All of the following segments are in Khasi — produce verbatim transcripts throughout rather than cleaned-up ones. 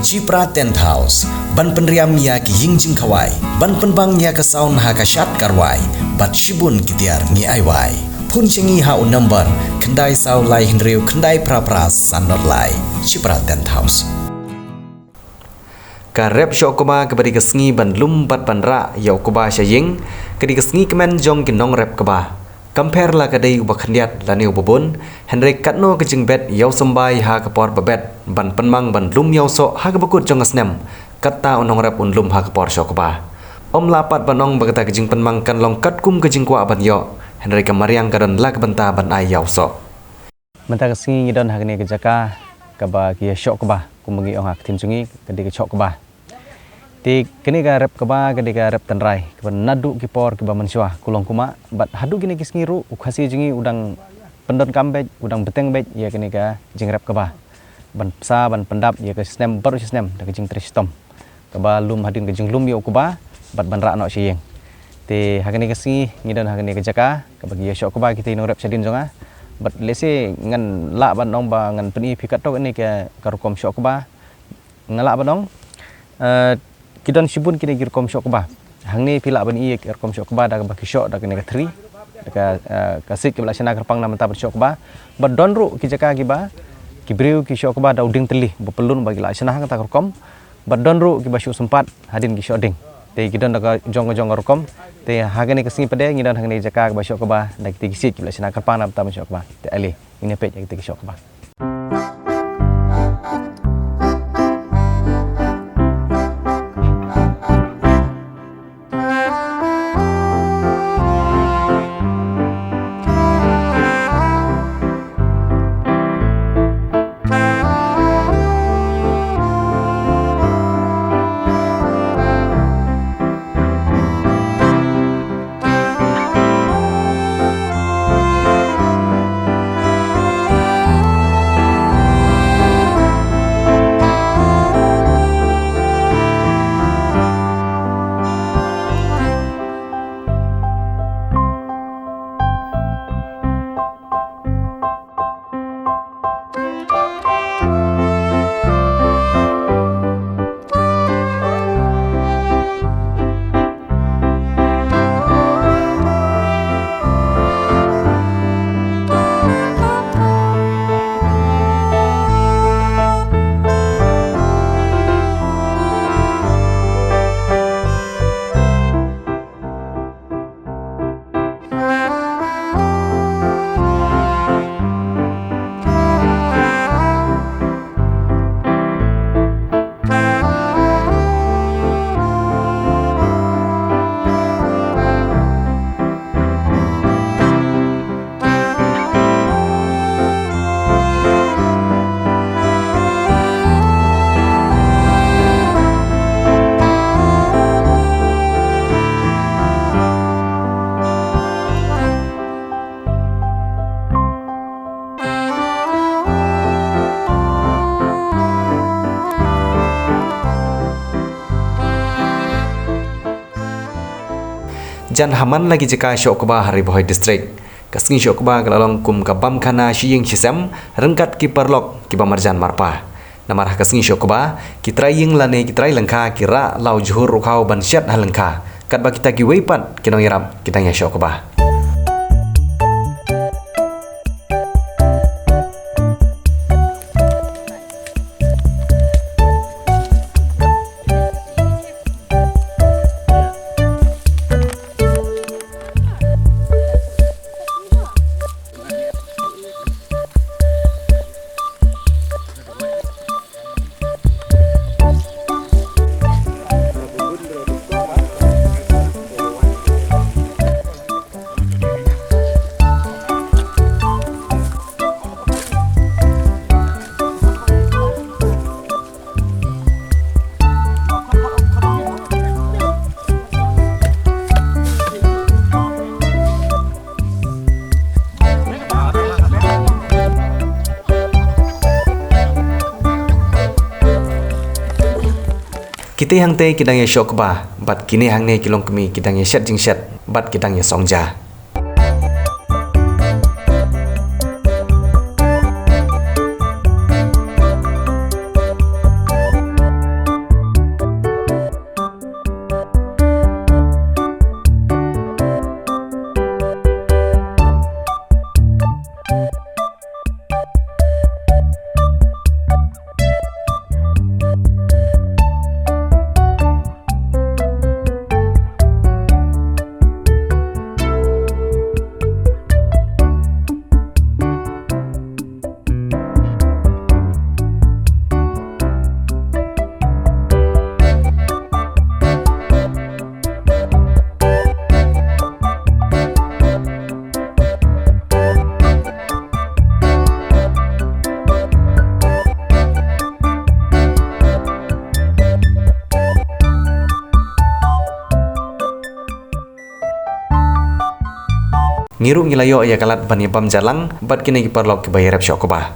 Chipra Tent House, ban pynriam ïa ki ïing jingkhawai, ban pynbang ïa ka sound ha ka shad ka rwai, bad shibun ki tiar ngi ai wai. Phone sha ngi ha u number khyndai saw lai hynriew khyndai phra phra san nod lai. Chipra Tent House. Ka rep shoh kba kaba dei ka sngi ban lum bad ban rah ïa u kba sha ïing, ka dei ka sngi kmen jong ki nongrep kba. Kam pher la ka dei uba khyndiat lane uba bun, hynrei katno ka jingbet ïa u symbai ha ka por ba bet, ban pynmang ban lum ïa u soh ha kaba kut jong ka snem, katta u nongrep un lum ha ka por shoh kba. Ym lah pat ban ong ba kata ka jingpynmang kan long katkum ka jingkwah ban ïoh, hynrei ka mariang ka don la ka bynta ban ai ïa u soh. Mynta ka sngi ngi don ha kane ka jaka kaba ki ïa shoh kba, kumba ngi ong ha ka ktien jong ngi, ka dei ka shoh kba. Te kane ka rep kba, ka dei ka rep tynrai kaba naduh ki por kiba mynshuwa, ka long kumba, bad haduh kine ki sngi ruh, u Khasi jong ngi u dang pyndonkam beit, u dang bteng beit ïa kane ka jingrep kba, ban bsa, ban pyndap ïa ka snem baroh shi snem da ka jingtrei shitom kaba lum hadien ka jinglum ïa u kba, bad ban rah noh sha ïing. Te ha kane ka sngi ngi don ha kane ka jaka kaba ki ïa shoh kba kita ki nongrep shadien jong nga. Bad lehse ngan lah ban ong ba ngan pyni ïa phi katto katne ka, ka rukom shoh kba. Nga lah ban ong, eh, ki don shibun kine ki rukom shoh kba. Hangne phi lah ban ïohi ïa ka rukom shoh kba da kaba ki shoh da kane ka thri, da ka, eh, ka siej kaba la shna kyrpang na bynta ban shoh kba. Bad don ruh ki jaka kiba ki briew ki shoh kba da u dieng tylli ba pyllun ba ki la shna ha kata ka rukom. Bad don ruh kiba shu sympat hadien ki shoh dieng. Te ki don da ka jong ka jong ka rukom. Te ha kane ka sngi pat de ngi don ha kane ka jaka kaba shoh kba da kita ki siej kiba la shna kyrpang na bynta ban shoh kba. Te ale ngin ïa peit ïa kita ki shoh kba. Jan ha man la ki jaka shoh kba ha Ri Bhoi District, ka sngi shoh kba ka la long kum ka bam khana shi ïing shi sem ryngkat ki paralok kiba marjan marpa. Namar ha ka sngi shoh kba, ki trai ïing lane ki trai lyngkha ki rah la u jhur u khaw ban shet ha lyngkha, katba kita kiwei pat ki nongïarap ki dang ïa shoh kba. Kitei hangtei ki dang ïa shoh kba, bad kine hangne ki longkmie ki dang ïa shet jingshet, bad ki dang ïa song ja. Ngi ruh ngi la ïoh ïa ka lad ban ïa bam ja lang bad kine ki paralok kiba ïarap shoh kaba.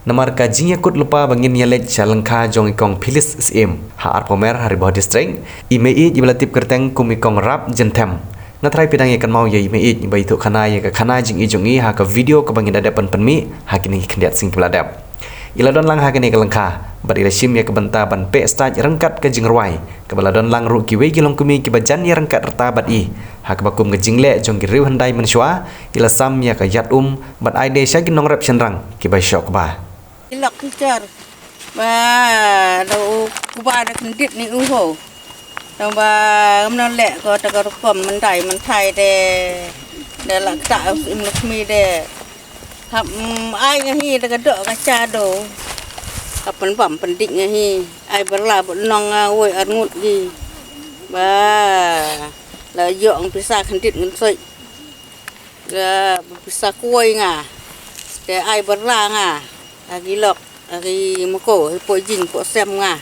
Namar ka jingïakut lypa ba ngin ïaleit sha lyngkha jong i kong Phyllis Syiem ha Arphaw Mer ha Ri Bhoi District, i mei ïeit iba la tip kyrteng kum i kong Rap Jynthem. Nga trai phi dang ïa kynmaw ïa i mei ïeit iba ithuh khana ïa ka khana jingïeit jong i ha ka video kaba ngin da dep ban pynmih ha kine ki khyndiat sngi kiba la dep. I la don lang ha kane ka lyngkha bad i la shim ïa ka bynta ban peh stage ryngkat ka jingrwai kaba la don lang ruh kiwei ki longkmie kiba jan ïa ryngkat rta bad i ha kaba kum ka jingleh jong ki riew hyndai mynshuwa i la sam ïa ka ïat um bad ai de sha ki nongrep shynrang kiba shoh kba. Ilok ki char ba da u kuba da kyndit ni u ho. Tang ba ngam nang leh ko ta ka rukom myndai mynthai de. De la kta u Syiem Lakshmi de. Hap, mm, ai nga hi da ka doh ka cha do. Hap pynbam pyndik nga hi. Ai barla bad nong nga woi arngut gi. Ba la ïoh nga pisa kyndit ngan soi. Ga pisa kuoi nga. Te ai barla nga. Agi lok, agi mako, hi po jing po sem nga.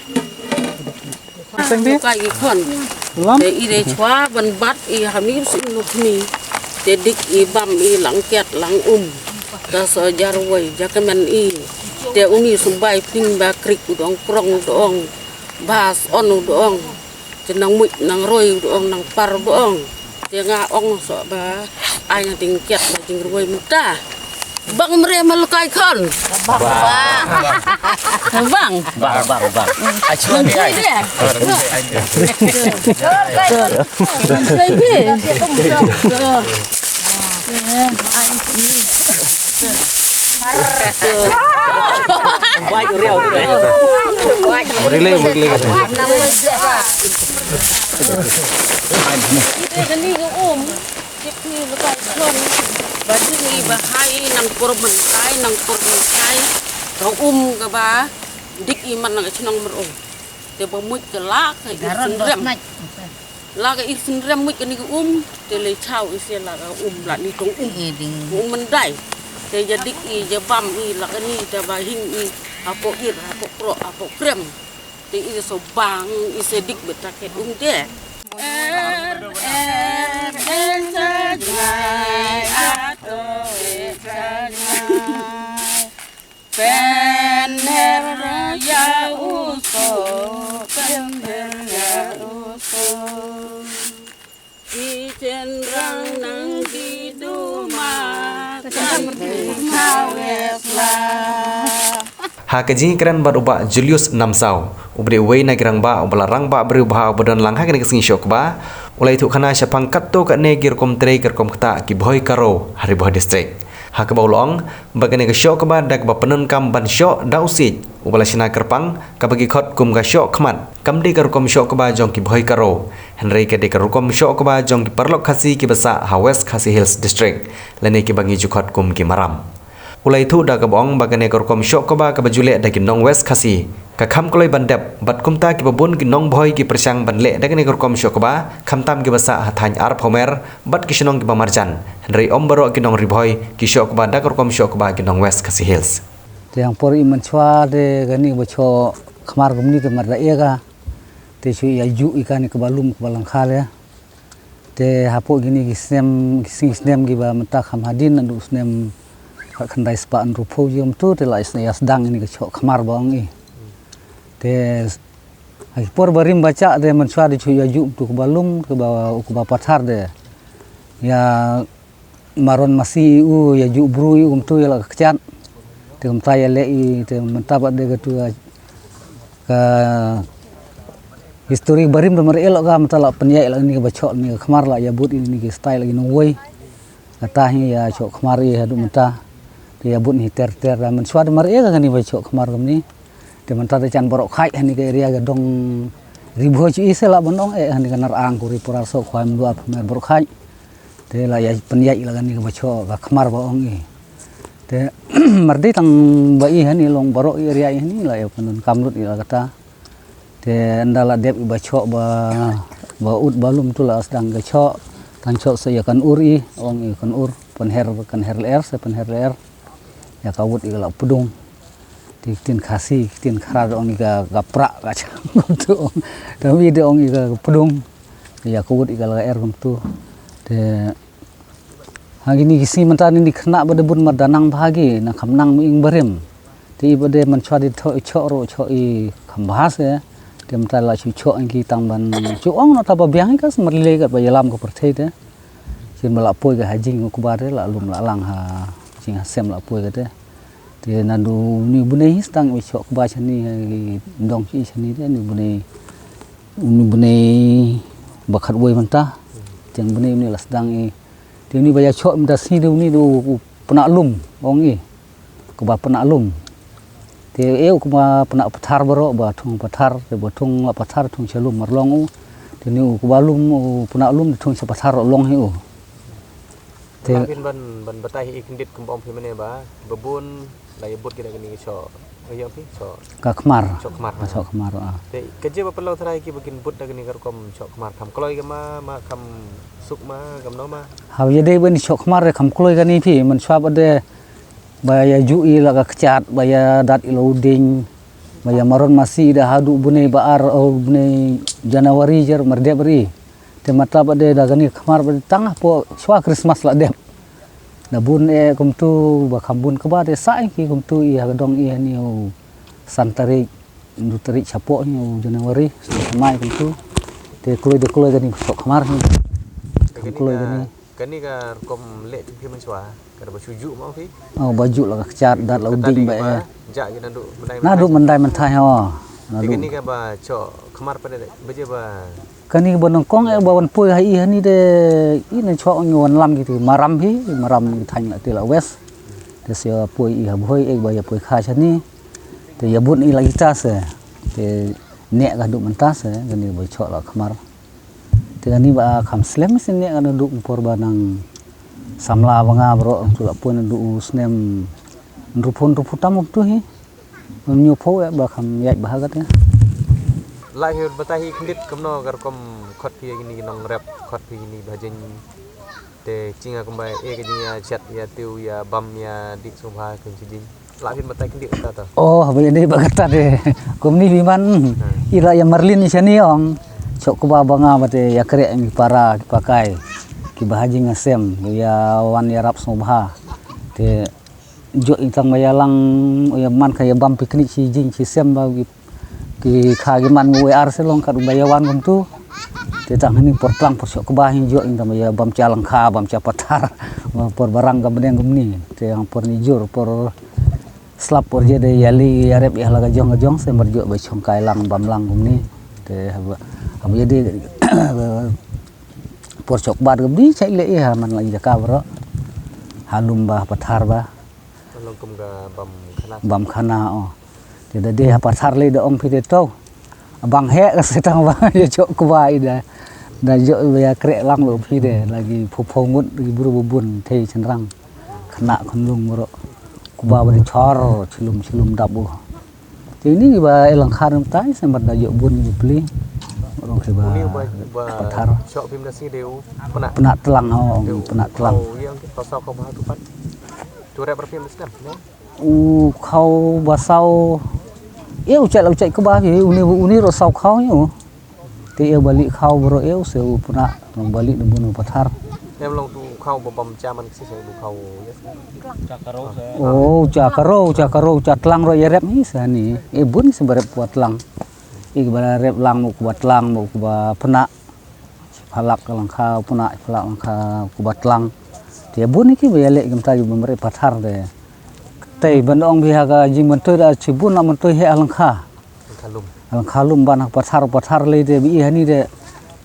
Seng bi? Kai gi khon. Lam? Te i de chwa ban bat i ha mi si nuk mi. Te dik i bam i lang kiat lang um. Da so jar woi, ja kemen i. Te uni sumbai ping ba krik u dong krong u dong. Bas on u dong. Te nang muit nang roi u dong nang par u dong. Te nga ong so ba ai na ding kiat na ding roi muta. Bang mre ma lukai khon. Bang. Bang. Bang, bang, bang. Ai chua ni ai. Relay, relay. Kani ka um, kit ni ka kai khon. Ba ding i ba hai nang por ban kai, nang por ban kai. Ka um ka ba dik i man nang chnong mer um. Te ba muit ka la ka i sendrem. La ka i sendrem muit kani ka um, te le chau i se la ka um la ni tong um. I ding. Um mandai. Te ja dik i ja bam i la kani te ba hing i hapo ir, hapo kro, hapo krem. Te i so bang i se dik beta ke um de. Er, er, er, sa jngai, ato, er, sa jngai. Pen her ya uso, pen her ya uso. Ki chen rang nang ki duma, kan ki hawes la. Ha ka jingkren bad u Bah Julius Namsaw, u ba dei uwei na ki rangbah, uba la rangbah briew bha uba don lang ha kane ka sngi shoh kba, u la ïathuh khana shaphang katto katne ki rukom trei ki rukom ktah ki bhoi ka Ro ha Ri Bhoi District. Ha kaba u la ong ba kane ka shoh kba da kaba pyndonkam ban shoh da u siej uba la shna kyrpang kaba ki khot kum ka shoh khmat kam dei ka rukom shoh kba jong ki Bhoi Garo, hynrei ka dei ka rukom shoh kba jong ki paralok Khasi kiba sah ha West Khasi Hills District lane kiba ngi ju khot kum ki Maram. U la ïathuh da kaba ong ba kane ka rukom shoh kba kaba ju leh da ki nong West Khasi ka kham kloi ban dep bad kumta kiba bun ki nong Bhoi ki pyrshang ban leh da kane ka rukom shoh kba khamtam kiba sah ha thaiñ arphew mer bad ki shnong kiba marjan, hynrei ym baroh ki nong Ri Bhoi ki shoh kba da ka rukom shoh kba ki nong West Khasi Hills. Te hangpor i mynshuwa te kane kaba shoh khmar kumne te mar da ïa ka te shu ïa ju ïa kane kaba lum kaba lyngkha le. Te hapoh kine ki snem ki sngi snem kiba mynta kham hadien naduh snem khatkhyndai spah hynriewphew jong tu te la ïa sdang kane ka shoh khmar ba ong i. Te ha ki por barim ba shah te mynshuwa te shu ïa ju tu kaba lum kaba u kaba pathar te ïa maron masi u ïa ju bru u kumtu ïa la ka kjat. Te kumta ïa leh i te mynta ba de ka tu ka history barim da mar ïa la ka mynta la pynïaid la ni ka ba shoh ni ka khmar la ïa bud ni ki style la ki nongwei. Kata hi ïa shoh khmar i haduh mynta. Te ïa bud ni ter ter da mynshuwa da mar ïa ka ni ba shoh khmar kumni. Te mynta te chan baroh khaid hani ka area ka dong Ri Bhoi i se la ban ong eh hani ka nar ang kuri purar so khwai mluar pmer baroh khaid. Te la ïa pynïaid la kani ka ba shoh ka khmar ba ong i. Te mar dei tang ba i hani long baroh i area i hani la ïa pyndonkam lut i la kata. Te ynda la dep i ba shoh ba ba ut ba lum tu la sdang ka shoh. Tang shoh sa ïa kan ur i ong i kan ur pynher kan her ler sa pynher ler. Ïa ka wut i ka la pdung. Te ktien Khasi ktien Khra da ong i ka ka pra ka chang kumtu ong. Te wi da ong i ka pdung. Ïa ka wut i ka la er kumtu. Te ha kini ki sngi mynta ni khynnah ba da bun mar da nang bha ki na kham nang ing barim. Te i ba de mynshuwa de thoh i choh ro choh i kham bha se. Te mynta la shu choh ki tang ban shu ong na ta ba biang i ka smar le ka ba ïalam ka pyrthei te. Sien ba la poi ka ha jing u kba te la lum la lang ha jing ha sem la poi ka te. Te naduh uni u bnei hi sdang i shoh kba shani ha i dong shi shani te uni u bnei uni u bnei ba khatwei mynta. Te uni u bnei uni la sdang i te uni ba ïa shoh mynta sngi te uni u pnah lum ong i. Kba pnah lum. Te e u kba pnah pathar baroh ba thung pathar te ba thung la pathar thung sha lum mar long u. Te ni u kba lum u pnah lum te thung sha pathar long hi u. Te la phin ban ban batai hi i khyndiat kum ba ong phi mynne ba ba bun la ïa bud ki da kani ka shoh. Ka ïa phi shoh. Ka khmar. Shoh khmar. Ka shoh khmar. Te ka je ba pynlong tharai ki ba kin bud da kani ka rukom shoh khmar kham kloi ka ma ma kham suk ma kham no ma. Ha ïa dei ban shoh khmar re kham kloi kani phi mynshuwa ba de ba ïa ju i la ka kjat ba ïa dat i la u ding ba ïa maron masi da haduh bnei ba ar o bnei January jer mar dep ri. Te mata ba de da kani khmar ba de tang hapoh shuwa Christmas la dep. Da bun e kumtu ba kham bun kba de sa ki kumtu i ha ka dong i hani u san tarik ndu tarik chapoh hi u January sdang mai kumtu. Te kloi de kloi kani shoh khmar hi. Kham kloi kani. Kani ka rukom leh jong phi mynshuwa ka da ba shu ju ma phi. Oh ba ju la ka kjat dat la u ding ba e. Ja ki naduh myntai. Naduh myntai myntai ho. Naduh kani ka ba shoh khmar pa de ba je ba. Kani ka ba nyngkong e ba wan poi ha i hani de i na shoh ngi wan lam ki te maram hi maram ki thaiñ la te la west. Te sia poi i ha Bhoi e ba ïa poi kha shani. Te ïa bud i la kita se te ne ka duh mynta se kani ba shoh la khmar. Te kani ba kham slem sien ne ka na duh por ba nang samla ba nga bro tu la poi na duh snem ruphun ruphun tam tu hi. Nyu pho ba kham yak ba ha ka te. La hi ba ta hi khndit kam no gar kom khot phi kini nong rep khot phi kini ba jing. Te chinga kumba e ka jing ïa chat ïa tiu ïa bam ïa dik sum ha kin chi jing. La phin batai khyndiat kata ta. Oh ba ïa dei ba kata de. Kumni biman i la ïa marlin i shani ong. Chok kuba ba nga ba te ïa krek ngi para ki pakai ki ba ha jing asem ïa wan ïa rap sngewbha. Te jok i tang ba ïa lang ïa man ka ïa bam picnic shi jing shi sem ba ki ki kha ki man ngu ar se long kat ba ïa wan kumtu. Te tang hani por tlang por shok ba hin jok in tang ba ïa bam cha lang kha bam cha pathar. Por barang ka bneng kumni te yang por ni jur por slap por je de ïa li ïa rep ïa la ka jong ka jong se mar jok ba chong kai lang bam lang kumni. Te haba haba ïa de por shok ba kumni chai le ïa man la jaka bro. Ha lum ba pathar ba. Long kum ka bam khana. Bam khana, oh. Te da dei ha pathar lei da ong phi te to. Bang heh ka setang ba ïa jok kuba i da. Da jok ba ïa kreh lang lo phi de lagi phu phu ngut lagi bru bubun te chynrang. Khana khun lung ro. Kuba ba di chor chilum chilum dap bu. Te ini ba elang khar tai sembar da jok bun ju pli. Ro ki ba pathar. Chok phim da si deu. Pena tlang ho, pena tlang. Oh, yang kita sok kau ba tu pan. Tu rep berfim da sedam. U khau ba sau. Ïa u chat la u chat kuba hi uni uni ro sau khau ïa u. Te ïa ba lih khau bro ïa u se u puna long ba lih nang bunu pathar. Em long tu khau ba bam chaman kisi se tu khau ïa. Oh cha karo cha karo cha tlang ro ïa rep hi sa ni. E bun se ba rep kuba tlang. I ba rep lang mo kuba tlang mo kuba puna. Phalak ka langkha puna phalak langkha kuba tlang. Te bun ki ba ïa leh kim ta ju ba mre pathar de. Te ban ong bi ha ka jing mentoi da chi bun na mentoi he langkha. Kalum. Alang kalum ban ha pathar pathar lei de bi hani de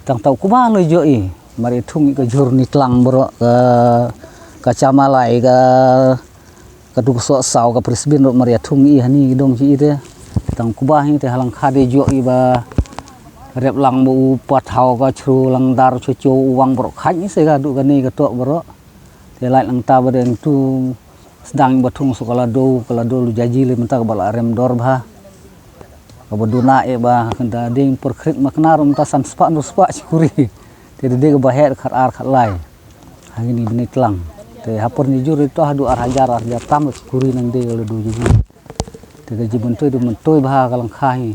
tang tau kuba lei jo i. Mar i thung i ka jur ni tlang bro ka ka chamalai ka ka duk so sau ka prisbin ro mar i thung i hani dong ji i de. Tang kuba hi te halang kha de jo i ba rep lang bu pathau ka chru lang dar chu chu u wang bro khan i se ka du ka ni ka to bro. Te lai lang ta ba deng tu sdang ba thung su kala do kala do lu jaji le mynta ka ba la rem dor bha. Ka ba duna e ba kanta ding por khrit makna rum ta san spa nu spa chikuri. Te de ka ba her khat ar khat lai. Ha ini bini tlang. Te hapor ni jur to hadu ar hajar ar hajar tam chikuri nang de kala do jaji. Te ka ji mentoi do mentoi bha ka lang kha hi.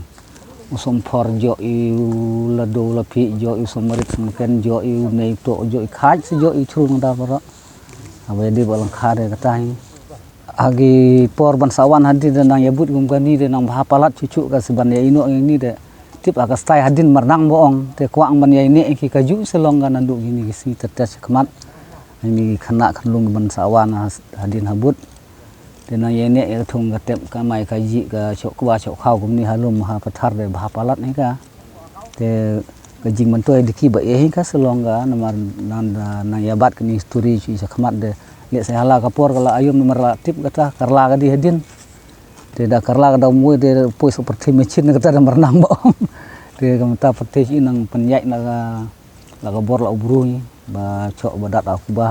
U som phor jo i u lado la phi jo i u som marit som ken jo i u nei to jo i khaj si jo i chru nang da baro. Awe di ba lang kha de kata hi. Agi por ban sawan hadin de nang ïa but gum kani de nang bha palat chuchu ka si ban ïa ino ïa ni de. Tip aka stai hadin mar nang bo ong te kwang ban ïa ine ki ka ju se long ga nandu gini ki si tetes khmat. Ini khana khlung ban sawan hadin habut. Te nang ïa ine ïa thung ka tep ka mai ka ji ka chok kwa chok khau gum ni halum ha pathar de bha palat ni ka. Te ka jing mentoi diki ba eh ka selong ka namar nan da nang ïa bat kani history chu sa khmat de le sa hala ka por ka la ayum namar la tip kata karla ka di hadin. Te da karla ka da mui de poi so perthi mechin kata da mar nang ba ong. Te ka mata perthi chi nang penyai na ka la ka bor la ubru ni ba chok ba dat aku ba.